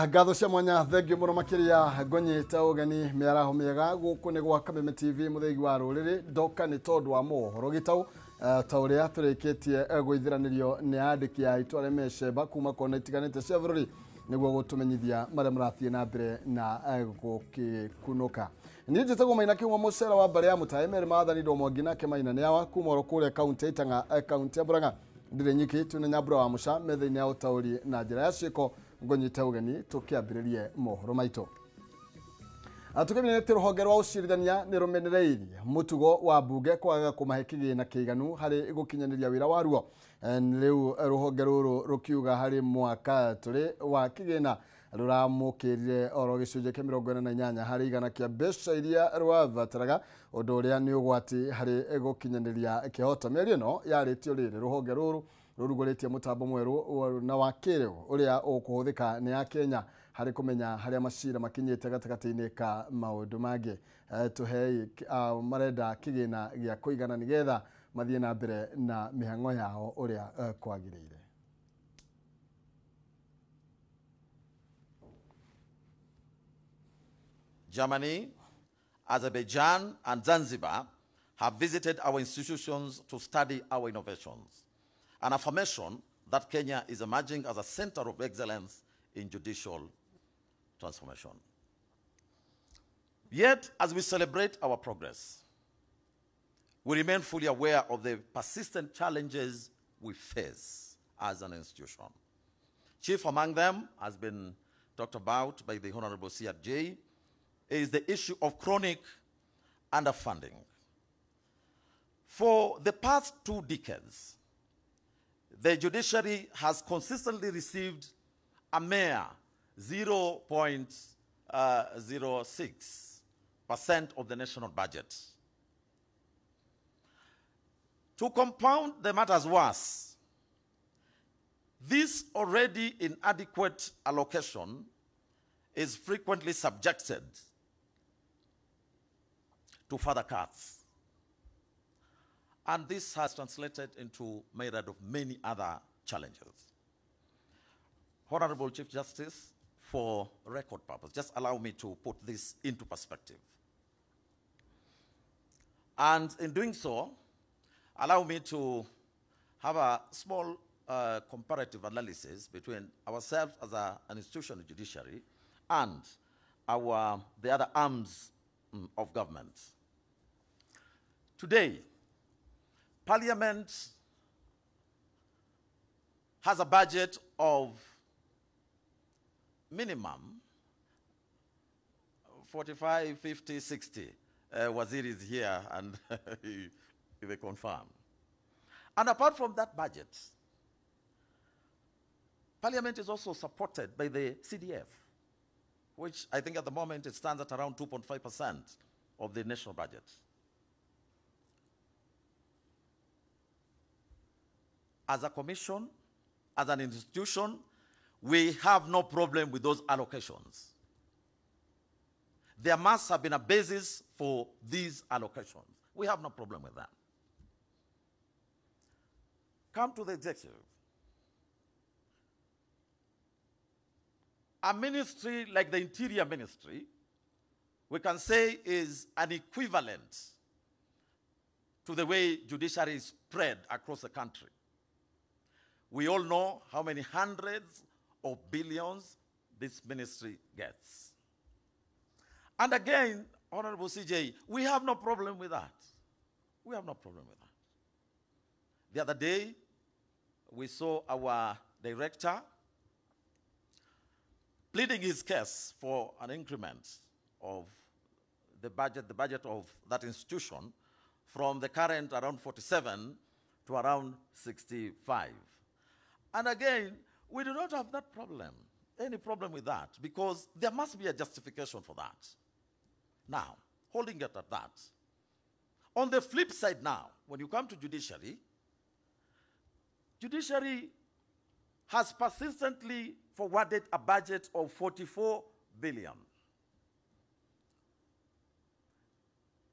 Ngatho cia mwanya thengio muno makiria ngonyita ugeni miaraho miega guku ni gwa Kameme TV muthegi wa ruriri ndoka ni tondu wa mohoro gitau ta uria turikitie gwithiranirio ni andiki a itu aria mecemba kuma kona itiganite cia bururi niguo gutumenyithia maria marathie na mbere na gukikunuka. Ni njitagwo Maina Kiumwa mucera wa mbare ya mutae mere mathani ndo mwangi nake Maina ni awa kuma oro kuria kaunti ya Itang'a kaunti ya Murang'a ndire nyiki tune nyambura wa muca metha-inĩ ya utauri na njira ya ciiko ngonyite ugeni tukiambiririe mohoro maitu. Atukeminete ruhonge rwa ucirithania ni rumenereirie mutugo wa bunge kwaga kumahe kigina kiiganu hari gukinyaniria wira waruo. Riu ruhonge ruru rukiuga hari mwaka turi wa kigina ruramukirire oro gicunjĩ kia 48 hari igana kia mbeca iria rwabataraga undu uria ni ugwati hari gukinyaniria kihoto. Mĩario ĩno yarĩtio rĩrĩ ruhonge ruru rurugũrĩtie mũtambo mwerũ na wa kĩrĩu ũrĩa ũkũhũthĩka nĩ Akenya harĩ kũmenya harĩa macira makinyĩte gatagatĩ-inĩ ka maũndũ mangĩ. Tuhei marenda kĩgĩna gĩa kũigana nĩgetha mathiĩ na mbere na mĩhang'o yao ũrĩa kwagĩrĩire. Germany, Azerbaijan, and Zanzibar have visited our institutions to study our innovations, an affirmation that Kenya is emerging as a center of excellence in judicial transformation. Yet, as we celebrate our progress, we remain fully aware of the persistent challenges we face as an institution. Chief among them has been talked about by the Honorable CRJ, is the issue of chronic underfunding. For the past 2 decades, the judiciary has consistently received a mere 0.06% of the national budget. To compound the matters worse, this already inadequate allocation is frequently subjected to further cuts. And this has translated into myriad of many other challenges. Honorable Chief Justice, for record purpose, just allow me to put this into perspective. And in doing so, allow me to have a small comparative analysis between ourselves as an institution of judiciary and the other arms of government. Today, Parliament has a budget of minimum 45, 50, 60. Waziri is here and he will confirm. And apart from that budget, Parliament is also supported by the CDF, which I think at the moment it stands at around 2.5% of the national budget. As a commission, as an institution, we have no problem with those allocations. There must have been a basis for these allocations. We have no problem with that. Come to the executive. A ministry like the Interior Ministry, we can say is an equivalent to the way judiciary is spread across the country. We all know how many hundreds of billions this ministry gets. And again, Honorable CJ, we have no problem with that. We have no problem with that. The other day, we saw our director pleading his case for an increment of the budget of that institution from the current around 47 to around 65. And again, we do not have that problem, any problem with that, because there must be a justification for that. Now, holding it at that, on the flip side now, when you come to judiciary, judiciary has persistently forwarded a budget of 44 billion.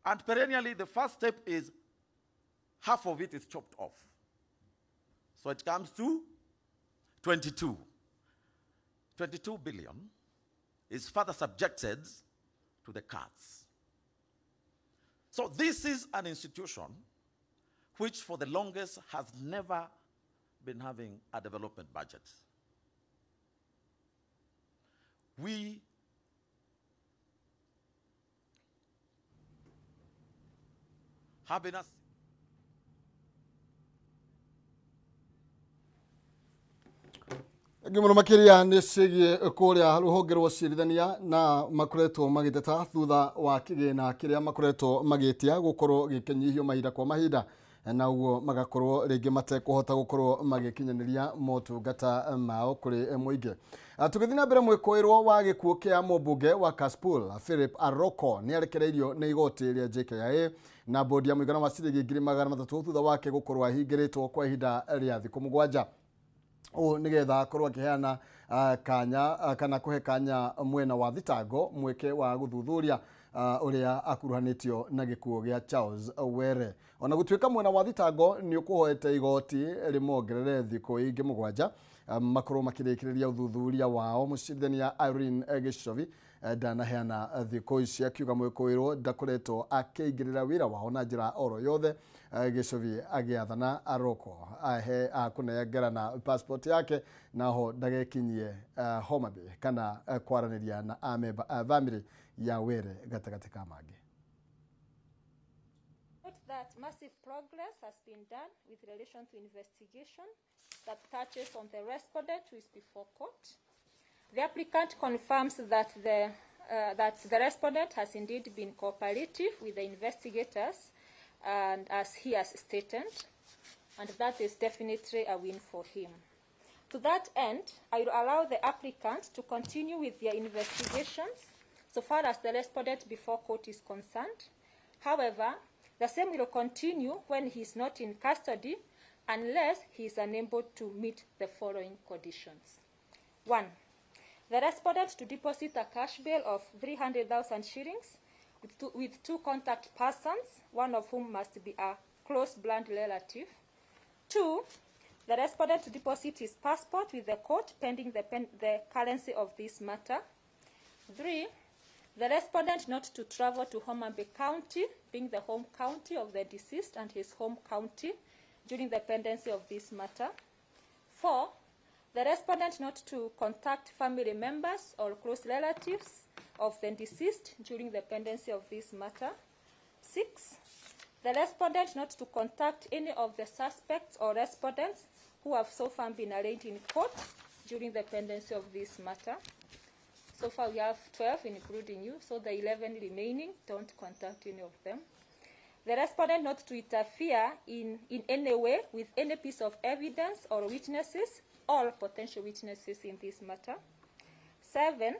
And perennially, the first step is half of it is chopped off. So it comes to 22. 22 billion. is further subjected to the cuts. So this is an institution which for the longest has never been having a development budget. We have been asked. Thengiũ mũno makĩria nĩ ciĩgiĩ kũrĩa rũhonge rwa ũciarithania na makoretwo magĩteta thutha wa kĩgĩna kĩrĩa makoretwo magĩtia gũkorwo gĩkĩnyihio mahinda kwa mahinda na ũguo magakorwo rĩngĩ matekũhota gũkorwo magĩkinyanĩria motungata mao kũrĩ mũingĩ. Tũgĩthiĩ na mbere, mwĩkũĩrwo wa gĩkuũ kĩa mũmbunge wa Kasipul Philip Aroko nĩ arekereirio nĩ igoti rĩa JKIA na bodi ya mũigana wa ciringi 300,000 thutha wake gũkorwo ahingĩrĩtwo kwa ihinda rĩa thikũ 7 ũũ nĩgetha akorwo akĩheana kanya kana kũhe kanya mwena wa thitango mweke wa gũthuthuria ũrĩa akuruhanĩtio na gĩkuũ gĩa Charles Were. Ona gũtuĩka mwena wa thitango nĩ ũkũhoete igoti rĩmongerere thikũ ingĩ 7 makorwo makĩrĩkĩrĩria ũthuthuria wao. Mũcirithania Irene Gĩcovi ndanaheana thikũ ici akiuga mwĩkũĩrwo ndakoretwo akĩingĩrĩra wĩra wao na njĩra oro yothe. Gĩcovi agĩathana Aroko ahe kũnengerana passport yake naho ndagekinyie Homa Bay kana kwaranĩria na amemba a family ya Were gatagatĩ ka mangĩ. Note that massive progress has been done with relation to investigation that touches on the respondent who is before court. The applicant confirms that the respondent has indeed been cooperative with the investigators, and as he has stated, and that is definitely a win for him. To that end, I will allow the applicant to continue with their investigations so far as the respondent before court is concerned. However, the same will continue when he is not in custody unless he is unable to meet the following conditions. 1. The respondent to deposit a cash bail of 300,000 shillings with two contact persons, one of whom must be a close blood relative. 2. The respondent to deposit his passport with the court pending the currency of this matter. 3. The respondent not to travel to Homa Bay County, being the home county of the deceased and his home county, during the pendency of this matter. 4. The respondent not to contact family members or close relatives of the deceased during the pendency of this matter. 6. The respondent not to contact any of the suspects or respondents who have so far been arraigned in court during the pendency of this matter. So far we have 12, including you, so the 11 remaining, don't contact any of them. The respondent not to interfere in any way with any piece of evidence or witnesses, all potential witnesses in this matter. 7.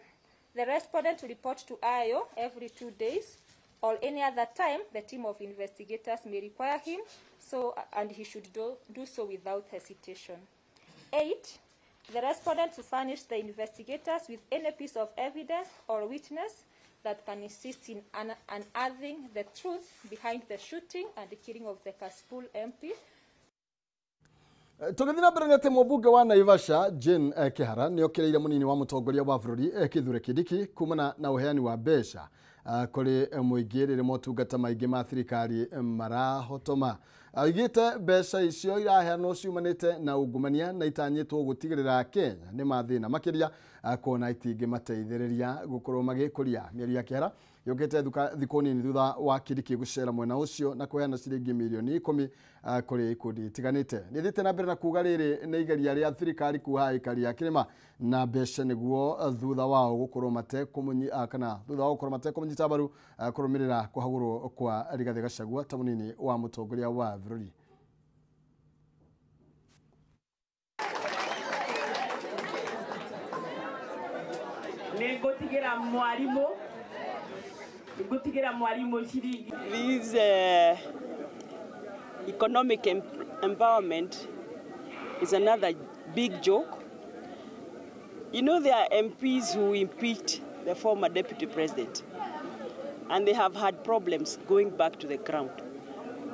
The respondent to report to IO every 2 days or any other time the team of investigators may require him, so, and he should do so without hesitation. 8. The respondent to furnish the investigators with any piece of evidence or witness that can assist in unearthing the truth behind the shooting and the killing of the Kasipul MP. Tũgĩthiĩ na mbere nĩ atĩ mũmbunge wa Naivasha Jane Kihara nĩ okĩrĩire mũnini wa mũtongoria wa bũrũri Kithure Kindiki kumana na ũheani wa mbeca kũrĩ mũingĩ rĩrĩa motungata maingĩ ma thirikari marahotoma. Augĩte mbeca icio iraheanwo ciumanĩte na ungumania na itanyĩtwo gũtigĩrĩra Kenya nĩ mathĩna makĩria kuona itingĩmateithĩrĩria gũkorwo magĩkũria. Mĩario ya Kihara yũkĩte thikũ nini thutha wa Kindiki gũcera mwena ũcio na kũheana ciringi mirioni 10 kũrĩ ikundi itiganĩte. Nĩ thiĩte na mbere na kuga rĩrĩ nĩ igeria rĩa thirikari kuha aikari a kĩrĩma na mbeca nĩguo thutha wao gũkorwo kana thutha wao gũkorwo matekũmũnyita mbaru kũrũmĩrĩra kũhagũrwo kwa Rigathĩ Gachagua ta mũnini wa mũtongoria wa bũrũri. Nĩngũtigĩra mwarimũ ciringi. This economic empowerment is another big joke. You know, there are MPs who impeached the former deputy president, and they have had problems going back to the ground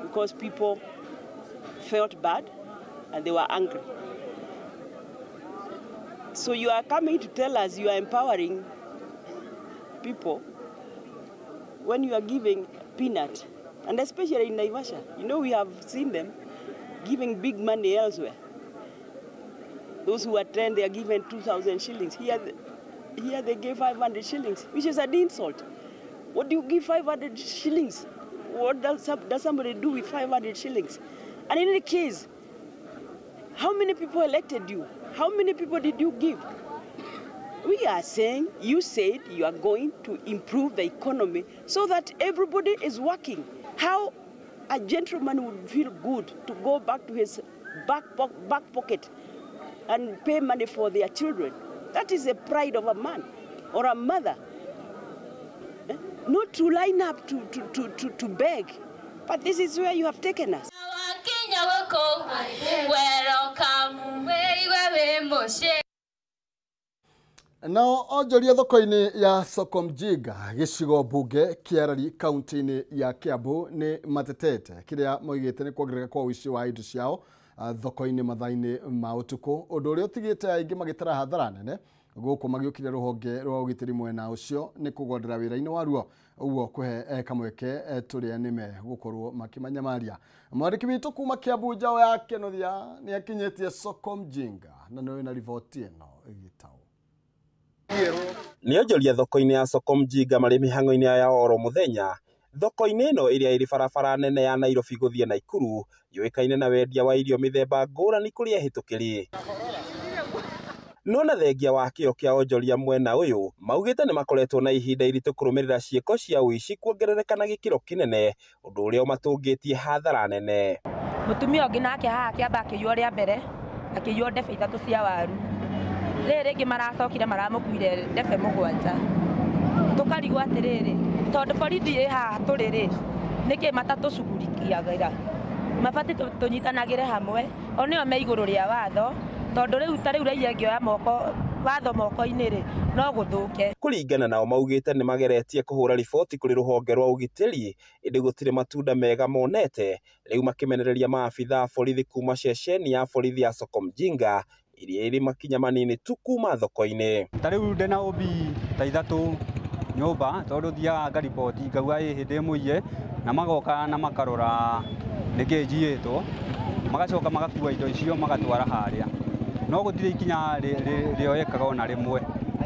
because people felt bad and they were angry. So you are coming to tell us you are empowering people when you are giving peanut, and especially in Naivasha. You know, we have seen them giving big money elsewhere. Those who attend, they are given 2,000 shillings. Here they gave 500 shillings, which is an insult. What do you give 500 shillings? What does somebody do with 500 shillings? And in any case, how many people elected you? How many people did you give? We are saying, you said you are going to improve the economy so that everybody is working. How a gentleman would feel good to go back to his back pocket and pay money for their children. That is the pride of a man or a mother. Not to line up to beg, but this is where you have taken us. Nao onjoria thoko-inĩ ya Soko Mjinga gĩcigo mbunge Kĩarari kaunti-inĩ ya Kiambu nĩ matetete kĩrĩa moigĩte nĩ kuongerereka kwa ũici wa indo ciao thoko-inĩ mathaa-inĩ ma ũtukũ, ũndũ ũrĩa ũtigĩte aingĩ magĩtara hathara nene gũkũ magĩũkĩrĩra rũhonge rwa ũgitĩri mwena ũcio nĩ kũgondera wĩra-inĩ waruo ũguo kũhe kamweke tũrĩa nĩme gũkorwo makĩmanyamaria. Mwandĩki witũ kuma Kiambu Njaũ ya Kenothia nĩ akinyĩtie Soko Mjinga na nĩwe na riboti ĩno ĩgĩtaũ. Nĩ onjoria thoko-inĩ ya Soko Mjinga marĩ mĩhang'o-inĩ ya oro mũthenya. Thoko-inĩ ĩno ĩrĩa ĩrĩ barabara nene ya Nairobi gũthiĩ Naikuru yũĩkaine na wendia wa irio mĩthemba ngũrani kũrĩ ehĩtũkĩri. No na thengia wa kĩo kĩa onjoria mwena ũyũ maugĩte nĩ makoretwo na ihinda iritũ kũrũmĩrĩra ciĩko cia ũici kuongerereka na gĩkĩro kĩnene, ũndũ ũrĩa ũmatũngĩtie hathara nene. Mũtumia ũngĩ nake haha akĩamba akĩiywo rĩa mbere, akĩiywo ndebe 3 cia waru. Rĩrĩ rĩngĩ maracokire maramũkuire ndebe 7. Tũkarigwo atĩrĩrĩ, tondũ borithi ĩ haha tũrĩ rĩ, nĩkĩ matatũcugurikiagĩra? Mabatiĩ tũnyitanagĩre hamwe, o nĩo me igũrũ rĩa watho, tondũ rĩu ta rĩu raia ĩngĩoya moko watho moko-inĩ rĩ, no gũthũke. Kũringana nao maugĩte nĩ mageretie kũhũra riboti kũrĩ rũhonge rwa ũgitĩri ĩndĩ gũtirĩ matunda mega monete, rĩu makĩmenereria maabitha a borithi kuma ceceni ya borithi ya Soko Mjinga iria ĩrĩ makinya manini tu kuma thoko-inĩ. Ta rĩu ndĩna ũmbi ta 3 nyũmba tondũ thiaga ngariboti ngauga ĩ hĩndĩ ĩmũiye, na magoka na makarora nĩkĩ njiyĩtwo, magacoka magakua indo icio magatwara harĩa, no gũtirĩ ikinya rĩoyekaga ona rĩmwe.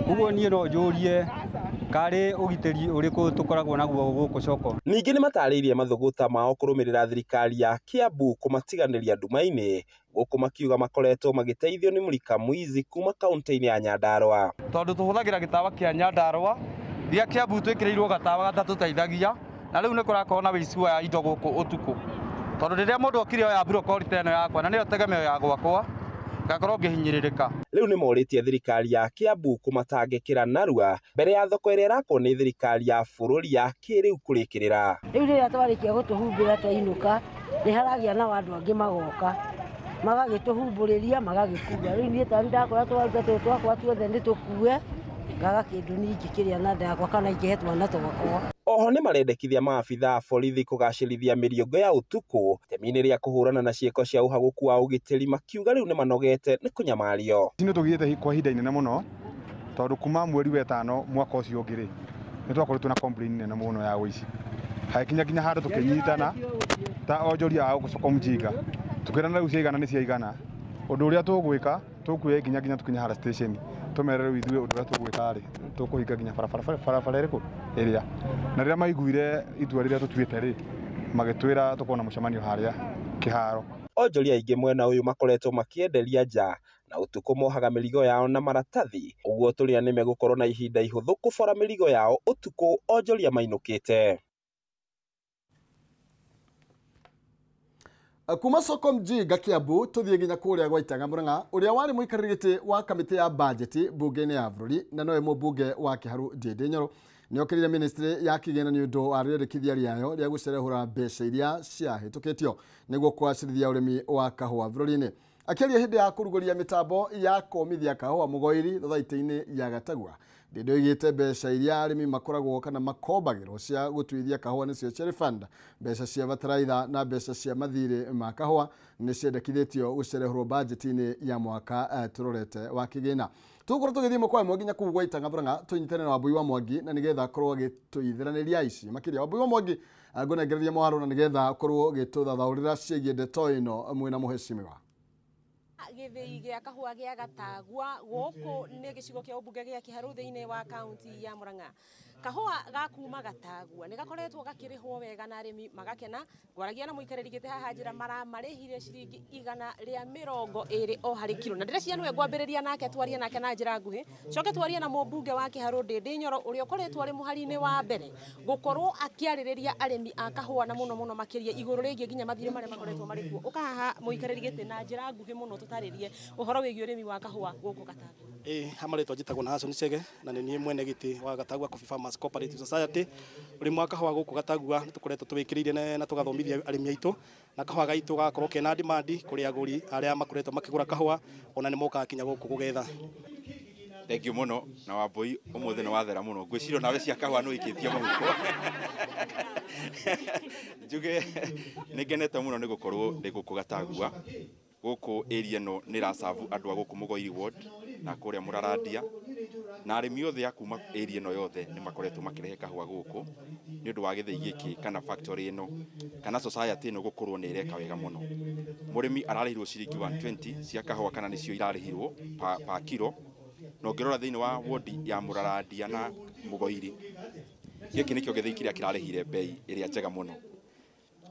Ũguo niĩ no njũrie karĩ ũgitĩri ũrĩkũ tũkoragwo naguo gũkũ soko. Ningĩ nĩ matarĩirie mathũgũta mao kũrũmĩrĩra thirikari ya Kiambu kũmatiganĩria nduma-inĩ, gũkũ makiuga makoretwo magĩteithio nĩ Mũrika Mwizi kuma kaunti-inĩ ya Nyandarua. Tondũ tũhũthagĩra gĩtawa kĩa Nyandarua gĩa Kiambu twĩkĩrĩirwo gatawa gatatũteithagia, na rĩu nĩ kũrakorwo na wĩici wa indo gũkũ ũtukũ, tondũ rĩrĩa mũndũ okire oya mburokori ta ĩno yakwa na nĩyo tegemeo ya gwakwa, ngakorwo ngĩhinyĩrĩrĩka. Rĩu nĩ morĩtie thirikari ya Kiambu kũmatangĩkĩra narua mbere ya thoko ĩrĩa ĩrakwo nĩ thirikari ya bũrũri ya kĩrĩu kũrĩkĩrĩra. Rĩu rĩrĩa twarĩkia gũtũhumbĩra twainũka, nĩ haragĩa na andũ angĩ magoka magagĩtũhumbũrĩria magagĩkua. Rĩu niĩ tani ndakora twaruta tũtũ twakwa tuothe nĩ tũkue, ngaga kĩndũ ningĩ kĩrĩa na ndakwa kana ingĩhe twana twakwa. Oho nĩ marendekithia maabitha a borithi kũgacĩrithia mĩriũngũ ya ũtukũ itemi-inĩ rĩa kũhũrana na ciĩko cia ũhagũku wa ũgitĩri, makiuga rĩu nĩ manogete nĩ kũnyamario. Nĩ tũgĩte kwa ihinda inene mũno tondũ kuma mweri wa 5 mwaka ũcio ũngĩ rĩ, nĩ twakoretwo na complaint nene mũno ya ũici, hagĩkinya nginya handũ tũkĩnyitana ta onjoria a gũkũ Soko Mjinga tũkĩrana rĩu ciaigana nĩ ciaigana, ũndũ ũrĩa tũgwĩka tũkuoya ikinya nginya tũkinye harĩa station tũmerere rĩu ithuĩ ũndũ ũrĩa tũgwĩka rĩ, tũkũhinga nginya barabara ĩrĩkũ ĩrĩa. Na rĩrĩa maiguire itua rĩrĩa tũtuĩte rĩ, magĩtwĩra tũkorwo na mũcemanio harĩa kĩharo. Onjoria aingĩ mwena ũyũ makoretwo makĩenderia nja na ũtukũ mohaga mĩrigo yao na maratathi, ũguo tũrĩa nĩmegũkorwo na ihinda ihũthũ kũbora mĩrigo yao ũtukũ onjoria mainũkĩte. Kuma Soko Mjinga Kiambu tũthiĩ nginya kũrĩa gwa Itaga Murang'a, ũrĩa warĩ mũikarĩri gĩtĩ wa kamĩtĩ ya bajeti mbunge-inĩ ya bũrũri na nowe mũmbunge wa Kĩharu Ndindi Nyoro nĩokĩrĩire ministry ya kĩgĩna nĩ ũndũ wa rĩendekithia rĩayo rĩa gũcerehũra mbeca iria ciahĩtũkĩtio nĩguo kũgacĩrithia ũrĩmi wa kahũa bũrũri-inĩ. Akĩaria hĩndĩ ya kũrugũria mĩtambo ya kũmithia kahũa Mũgoiri thothaitĩ-inĩ ya Gatagua, Ndindi oigĩte mbeca iria arĩmi makoragwo kana makombagĩrwo cia gũtuithia kahũa nĩcio Cherry Fund, mbeca cia bataraitha na mbeca cia mathirĩ ma kahũa nĩ ciendekithĩtio gũcerehũrwo bajeti-inĩ ya mwaka tũrorete wa kĩgĩna. Tũgũkorwo tũgĩthiĩ ĩmwe kwa ĩmwe nginya kũu gwa Itang'a Murang'a tũnyitane na Wambui wa Mwangi na nĩgetha akorwo agĩtũithĩranĩria ici makĩria. Wambui wa Mwangi, ngũnengereria moharo na nĩgetha akorwo agĩtũthathaũrĩra ciĩgiĩ ndeto ĩno mwĩna mũhecimiwa. Gĩthĩi gĩa kahũa gĩa Gatagua gũkũ nĩ gĩcigo kĩa ũmbunge gĩa Kĩharũ thĩinĩ wa kaunti ya Murang'a. Kahũa ga kuma Gatagua nĩ gakoretwo gakĩrĩhwo wega na arĩmi magakena. Ngwaragia na mũikarĩri gĩtĩ haha njĩra maramarĩhire ciringi 120 o harĩ kiro, na ndĩreciria nĩwe ngwambĩrĩria nake twarie nake na njĩra nguhĩ, coke twarie na mũmbunge wa Kĩharũ Ndindi Nyoro ũrĩa ũkoretwo arĩ mũhari-inĩ wa mbere gũkorwo akĩarĩrĩria arĩmi a kahũa na mũno mũno makĩria igũrũ rĩgiĩ nginya mathirĩ marĩa makoretwo marĩ kuo. Ũka haha mũikarĩri gĩtĩ na njĩra nguhĩ mũno tũtarĩrie ũhoro wĩgiĩ ũrĩmi wa kahũa gũkũ Gatagua. Ha marĩtwa njĩtagwo na Hassan Chege na nĩ niĩ mwene gĩtĩ wa Gatagua Coffee Farmers Cooperative Society. Ũrĩmi wa kahũa gũkũ Gatagua nĩ tũkoretwo tũwĩkĩrĩire na tũgathomithia arĩmi aitũ, na kahũa gaitũ gagakorwo kena demand kũrĩ agũri arĩa makoretwo makĩgũra kahũa, ona nĩ mokaga kinya gũkũ kũgetha. Thank you mũno na Wambui ũmũthĩ nĩ wathera mũno, ngwĩciria nawe cia kahũa nĩ ũikĩtie mũhuko. Njuge nĩ ngenete mũno nĩ gũkorwo ndĩ gũkũ Gatagua. Gũkũ area ĩno nĩ ĩracabu andũ a gũkũ Mũgoiri ward na kũrĩa Mũrarandia, na arĩmi othe a kuma area ĩno yothe nĩ makoretwo makĩrehe kahũa gũkũ nĩ ũndũ wa gĩthĩi gĩkĩ kana factory ĩno kana society ĩno gũkorwo nĩ ĩreka wega mũno. Mũrĩmi ararĩhirwo ciringi 120 cia kahũa kana nĩcio irarĩhirwo pa kiro, na ũngĩrora thĩinĩ wa ward ya Mũrarandia na Mũgoiri, gĩkĩ nĩkĩo gĩthĩi kĩrĩa kĩrarĩhire bei ĩrĩa njega mũno.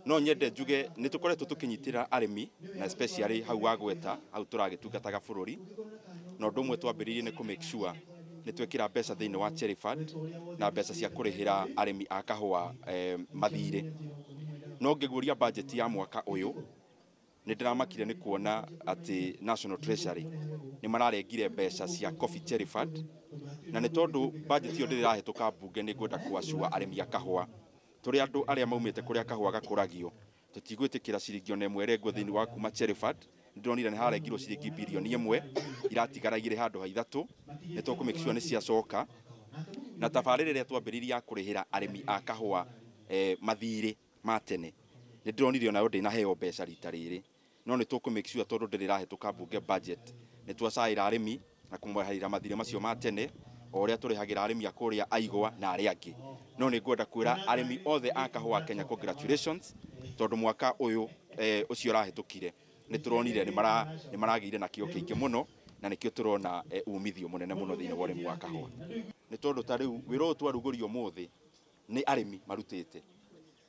No nyende njuge nĩ tũkoretwo tũkĩnyitĩra arĩmi na especially hau wagweta hau tũragĩtungataga bũrũri, na ũndũ ũmwe twambĩrĩirie nĩ kũ make sure nĩ twekĩra mbeca thĩinĩ wa Cherry Fund na mbeca cia kũrĩhĩra arĩmi a kahũa mathirĩ. No ngĩguũria budget ya mwaka ũyũ nĩ ndĩramakire nĩ kuona atĩ National Treasury nĩ mararengire mbeca cia Coffee Cherry Fund, na nĩ tondũ budget ĩyo ndĩrĩ ĩrahĩtũka mbunge nĩ ngwenda kũacua arĩmi a kahũa. Tũrĩ andũ arĩa maumĩte kũrĩa kahũa gakũragio tũtigwĩtĩkĩra ciringi ona ĩmwe ĩrengwo thĩinĩ wa kuma Cherry Fund. Nĩndĩronire nĩ harengirwo ciringi birioni 1 iratigara igĩrĩ handũ ha 3, nĩ tũkũ make sure nĩ ciacoka. Na tabarĩra ĩrĩa twambĩrĩirie ya kũrĩhĩra arĩmi a kahũa mathirĩ ma tene nĩ ndĩronire onayo ndĩnaheo mbeca rita rĩrĩ, no nĩ tũkũ make sure tondũ ndĩrĩ ĩrahĩtũka mbunge budget nĩ twacaĩra arĩmi na kũmarĩhĩra mathirĩ macio ma tene o ũrĩa tũrĩhagĩra arĩmi a kũrĩa aigwa na arĩa angĩ. No nĩ ngwenda kwĩra arĩmi othe a kahũa Kenya congratulations, tondũ mwaka ũyũ ũcio ũrahĩtũkire nĩ tũronire nĩ maragĩire na kĩo kĩingĩ mũno, na nĩkĩo tũrona umithio mũnene mũno thĩinĩ wa ũrĩmi wa kahũa. Nĩ tondũ ta rĩu wĩra ũyũ twarugũria ũmũthĩ nĩ arĩmi marutĩte,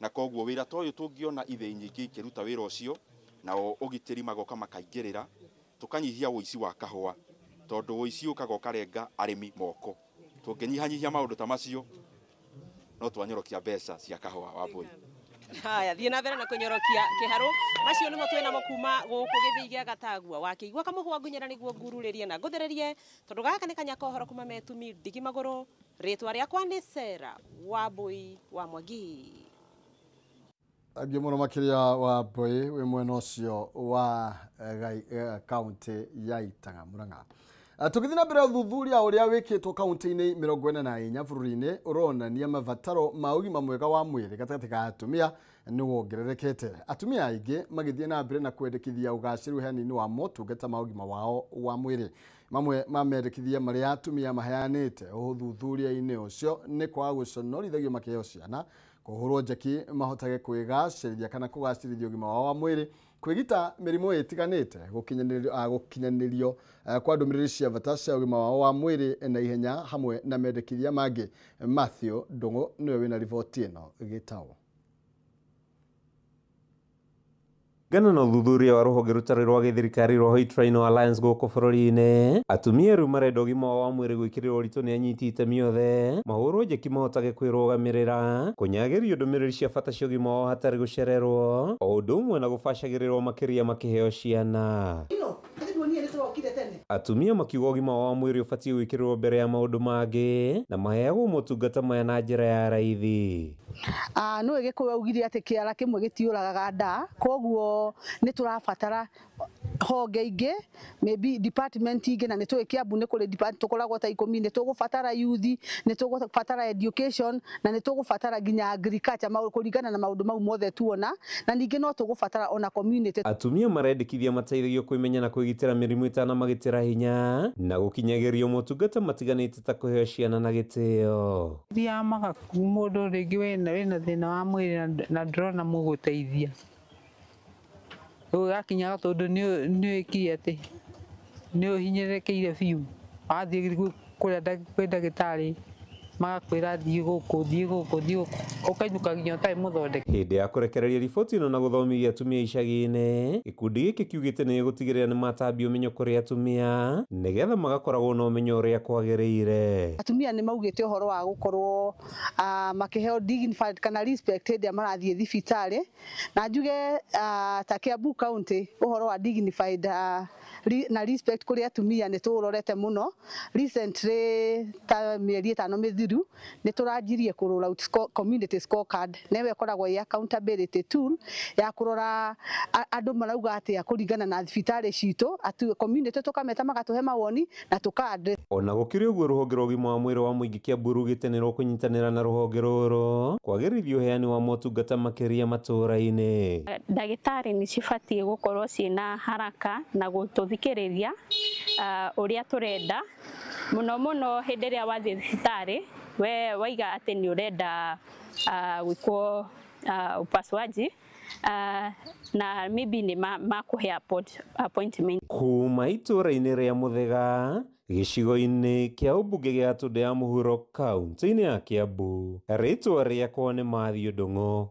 na koguo wĩra ta ũyũ tũngĩona ithĩi nyingĩ ikĩruta wĩra ũcio, nao ũgitĩri magoka makaingĩrĩra, tũkanyihia ũici wa kahũa, tondũ ũici ũkaga ũkarenga arĩmi moko. Tũngĩnyihanyihia maũndũ ta macio no twanyorokia mbeca cia kahũa. Wambui. Haya, thiĩ na mbere na kũnyorokia Kĩharũ. Macio nĩmo twĩnamo kuma gũkũ gĩthĩi gĩa Gatagua. Wakĩigua kamũhwa ngunyĩra nĩguo ngururĩrie na ngũthererie, tondũ gaka nĩ kanya ka ũhoro kuma Metumi ndigi magũrũ. Rĩtwa rĩakwa nĩ Sarah Wambui wa Mwangi. Thank you mũno makĩria Wambui wĩ mwena ũcio wa kaunti ya Itang'a Murang'a. Tũgĩthiĩ na mbere ũthuthuria ũrĩa wĩkĩtwo kaunti-inĩ 44 bũrũri-inĩ ũronania mabataro ma ũgima mwega wa mwĩrĩ gatagatĩ ka atumia nĩ wongererekete. Atumia aingĩ magĩthiĩ na mbere na kwendekithia ũgacĩru ũheani-inĩ wa motungata ma ũgima wao wa mwĩrĩ. Mamwe ma mendekithia marĩa atumia maheanĩte ũthuthuria-inĩ ũcio nĩ kwaga gũconorithagio makĩheo ciana, kũhũrwo njeki mahotage kwĩgacĩrithia kana kũgacĩrithia ũgima wao wa mwĩrĩ, kwĩgita mĩrimũ ĩtiganĩte, gũkinyanĩrio kwa ndũmĩrĩri cia bata cia ũgima wao wa mwĩrĩ na ihenya, hamwe na mendekithia mangĩ. Matthew Ndung'u nĩwe wĩna riboti ĩno gĩtaũ. Kũringana na ũthuthuria wa rũhonge rũtarĩ rwa gĩthirikari rwa White Rhino Alliance gũkũ bũrũri-inĩ, atumia rĩu marenda ũgima wao wa mwĩrĩ gwĩkĩrĩrwo ũritũ nĩ anyiti itemi othe, mahũrwo njeki mahotage kwĩrũgamĩrĩra, kũnyagĩrio ndũmĩrĩri cia bata cia ũgima wao hatarĩ gũcererwo, o ũndũ ũmwe na gũbacagĩrĩrwo makĩria makĩheo ciana. Atumia makiuga ũgima wao wa mwĩrĩ ũbatiĩ gwĩkĩrĩrwo mbere ya maũndũ mangĩ na maheagwo motungata maya na njĩra ya raithi. No Gĩkũyũ augire atĩ kĩara kĩmwe gĩtiũragaga nda, koguo nĩ tũrabatara honge ingĩ, maybe department ingĩ, na nĩ tũĩ Kiambu nĩ kũrĩ department tũkoragwo ta 10, nĩ tũgũbatara youth, nĩ tũgũbatara education, na nĩ tũgũbatara nginya agriculture kũringana na maũndũ mau mothe tuona, na ningĩ no tũgũbatara ona community. Atumia marendekithia mateithagio kwĩmenya na kwĩgitĩra mĩrimũ ĩtanamagitĩra hinya na gũkinyagĩrio motungata matiganĩte ta kũheo ciana na gĩtĩo. Thiaga magaku mũndũ rĩngĩ wĩna thĩna wa mwĩrĩ na ndũrona mũgũteithia. Rĩu gakinyaga tondũ nĩ wĩkire atĩ nĩ ũhinyĩrĩrĩkĩire biũ, wathiĩ kũrĩa kwĩ ndagĩtarĩ magakwĩra thiĩ gũkũ, thiĩ gũkũ, thiĩ gũkũ, ũkainũka nginya ũtarĩ mũthondeke. Hĩndĩ ya kũrekereria riboti ĩno na gũthomithia atumia icagi-inĩ, gĩkundi gĩkĩ kiugĩte nĩ gĩgũtigĩrĩra nĩ matambia ũmenyo kũrĩ atumia nĩgetha magakoragwo na ũmenyo ũrĩa kwagĩrĩire. Atumia nĩ maugĩte ũhoro wa gũkorwo makĩheo dignified kana respect hĩndĩ ĩrĩa marathiĩ thibitarĩ, na njuge ta Kiambu County ũhoro wa dignified na respect kũrĩ atumia nĩ tũrorete mũno. Recently ta mĩeri 5 mĩthiru nĩ tũranjirie kũ roll out community scorecard, newe ĩkoragwo ĩ accountability tool ya kũrora andũ marauga atĩa kũringana na thibitarĩ citũ, community tũkameta magatũhe mawoni na tũka address. Ona gũkĩrĩ ũguo, rũhonge rwa ũgima wa mwĩrĩ wa mũingĩ Kiambu rugĩte nĩ rũkũnyitanĩra na rũhonge rũrũ kwagĩrithia ũheani wa motungata makĩria matũũra-inĩ. Ndagĩtarĩ nĩ cibatiĩ gũkorwo ciĩna haraka na gũtũthikĩrĩria ũrĩa tũrenda mũno mũno hĩndĩ ĩrĩa wathiĩ thibitarĩ we waiga atĩ nĩ ũrenda gwĩkwo upasuaji na maybe nĩ makũhe appointment. Kuma itũũra-inĩ rĩa Muthega gĩcigo-inĩ kĩa ũmbunge gĩa Gatũndũ ya Mũhuro kaunti-inĩ ya Kiambu, rĩtwa rĩakwa nĩ Matthew Ndung'u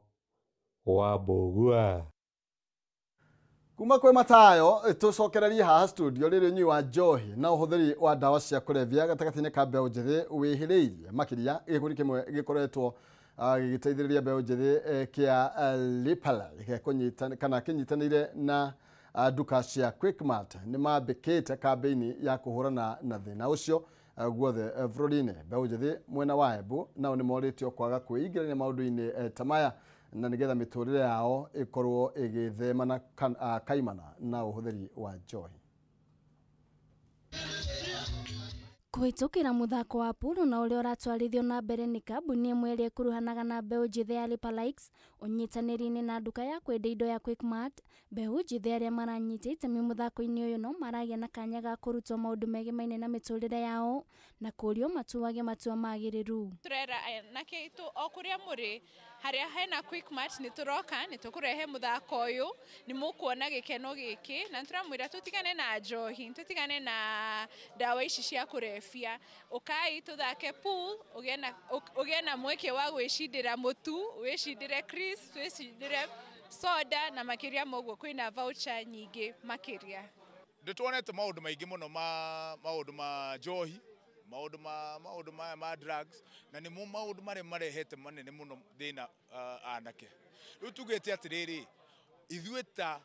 wa Mbũgua. Kuma kwĩ Matayo tũcokererie haha studio rĩrĩ ũnyui wa njohi na ũhũthĩri wa ndawa cia kũrebia gatagatĩ-inĩ ka mbeũ njĩthĩ wĩhĩrĩirie makĩria gĩkundi kĩmwe gĩkoretwo gĩgĩteithĩrĩria mbeũ njĩthĩ kĩa Lipala kana kĩnyitanĩire na nduka cia Quickmart nĩ mambĩkĩte kambĩini ya kũhũrana na thĩna ũcio guothe bũrũri-inĩ. Mbeũ njĩthĩ mwena wa Embu nao nĩ morĩtio kwaga kwĩingĩrania maũndũ-inĩ ta maya na nĩgetha mĩtũrĩre yao ĩkorwo ĩgĩthemana kaimana na ũhũthĩri wa njohi. Kũhĩtũkĩra mũthako wa polo na ũrĩa ũratwarithio na mbere nĩ kambuni ĩmwe ĩrĩa ĩkuruhanaga na mbeũ njĩthĩ ya Lipalikes ũnyitanĩri-inĩ na nduka ya kwendia indo ya Quickmart, mbeũ njĩthĩ arĩa maranyita itemi mũthako-inĩ ũyũ no maragĩa na kanya ga kũrutwo maũndũ megemaine na mĩtũrĩre yao na kũũrio matuage matua magĩrĩru. Tũrera anake aitũ o kũrĩa mũrĩ harĩa hena Quickmart nĩ tũroka nĩ tũkũrehe mũthako ũyũ, nĩ mũkuona gĩkeno gĩkĩ na nĩtũramwĩra tũtigane na njohi, tũtigane na ndawa ici cia kũrebia, ũkai tũthake pool, ũgĩe na mweke wa gwĩcindĩra mũtu, wĩcindĩre crisps, wĩcindĩre soda na makĩria ma ũguo kwĩna voucher nyingĩ makĩria. Nĩtuonete maũndũ maingĩ mũno ma maũndũ ma njohi, maũndũ maya ma drugs, na nĩmo maũndũ marĩa marehete manene mũno thĩna anake. Rĩu tugĩte atĩrĩrĩ, ithuĩ ta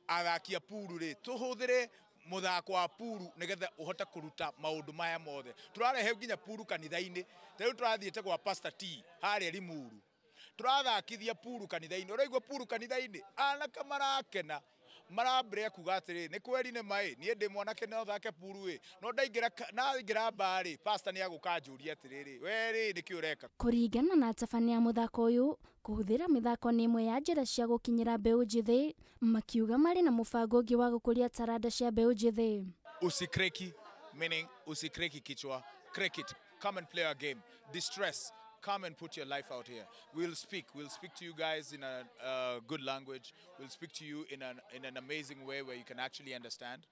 athaki a puru rĩ, tũhũthĩre mũthako wa puru nĩgetha ũhote kũruta maũndũ maya mothe. Tũrarehe nginya puru kanitha-inĩ, ta rĩu tũrathiĩte gwa Pastor T harĩa Limuru, tũrathakithia puru kanitha-inĩ. Ũraigua puru kanitha-inĩ, anake marakena marambĩrĩria kuga atĩrĩrĩ, nĩ kweri nĩ maĩ, niĩ ndĩ mwanake no thake puru ĩ, no ndaingĩra mbarĩ, pastor nĩ agũka anjũrie atĩrĩrĩ, we rĩ nĩkĩ ũreka? Kũringana na atabania a mũthako ũyũ, kũhũthĩra mĩthako nĩ ĩmwe ya njĩra cia gũkinyĩra mbeũ njĩthĩ, makiuga marĩ na mũbango ũngĩ wa gũkũria taranda cia mbeũ njĩthĩ. Usikreki, meaning usikreki kichwa, crack it, come and play our game, distress, come and put your life out here. We'll speak to you guys in a good language. We'll speak to you in an amazing way where you can actually understand,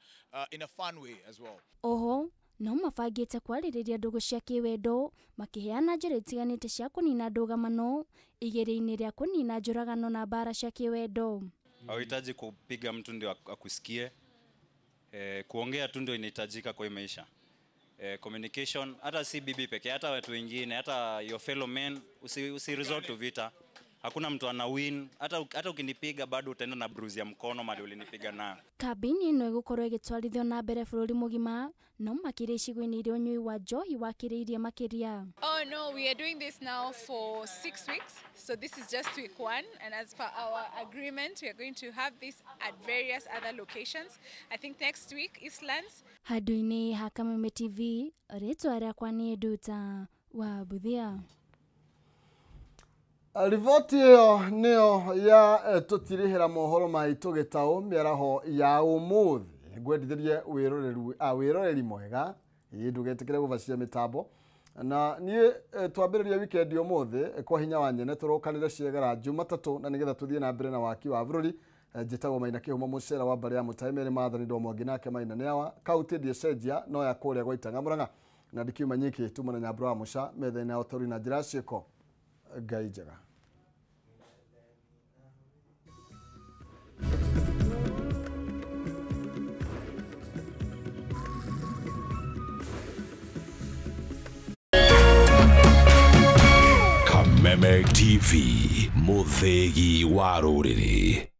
in a fun way as well. Oho, no mabangĩte kwarĩrĩria ndũgũ cia kĩwendo makĩheana njĩra itiganĩte cia kũnina ndũgamano igeria-inĩ rĩa kũnina njũragano na mbara cia kĩwendo. Hauhitaji kupiga mtu ndio akusikie. Kuongea tu ndio inahitajika kwa maisha. Communication, hata si bibi peke, hata watu wengine, hata your fellow men, usi resort to vita. Hakuna mtu ana win. Hata ukinipiga bado utaenda na bruise ya mkono mali ulinipiga nayo. Kambĩini ĩno ĩgũkorwo ĩgĩtwarithio na mbere bũrũri mũgima no makĩria icigo-inĩ iria ũnyui wa njohi wakĩrĩirie makĩria. Oh no, we are doing this now for 6 weeks. So this is just week 1, and as per our agreement, we are going to have this at various other locations. I think next week, Eastlands. Handũ-inĩ ha Kameme TV, rĩtwa rĩakwa nĩ Nduta wa Buthia. Riboti ĩyo nĩyo ya tũtirihĩra mohoro maitũ gĩtaũ mĩaraho ya ũmũthĩ. Ngwendithĩrie wĩroreri mwega, ĩ ndũgetĩkĩre gũbacia mĩtambo. Na niĩ twambĩrĩria weekend ũmũthĩ kwa hinya wa nyene tũrokanĩre ciegara Jumatatũ na nĩgetha tũthiĩ na mbere na waki wa bũrũri. Njĩtagwo Maina Kĩhumo mũcera wa mbarĩ ya Mũtai Mary Maathani Ndomo Mwangi nake Maina nĩ awa kaunti ndĩcenjia no ya kũrĩa gwa Itang'a Mũrang'a na ndikiuma nyiki tuma na Nyambura wa Mũca metha-inĩ ya ũtaũri na njĩra ciĩko. Ngai njega. Kameme TV, mũthĩgi wa rũrĩrĩ.